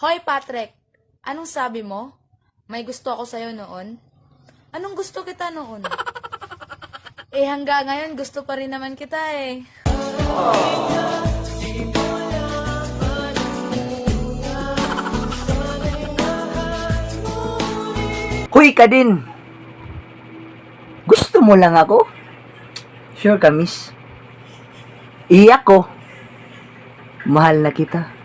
Hoy, Patrick! Anong sabi mo? May gusto ako sa'yo noon? Anong gusto kita noon? Eh, hanggang ngayon gusto pa rin naman kita eh. Huy ka din! Gusto mo lang ako? Sure ka, miss? Iyak ko. Mahal na kita.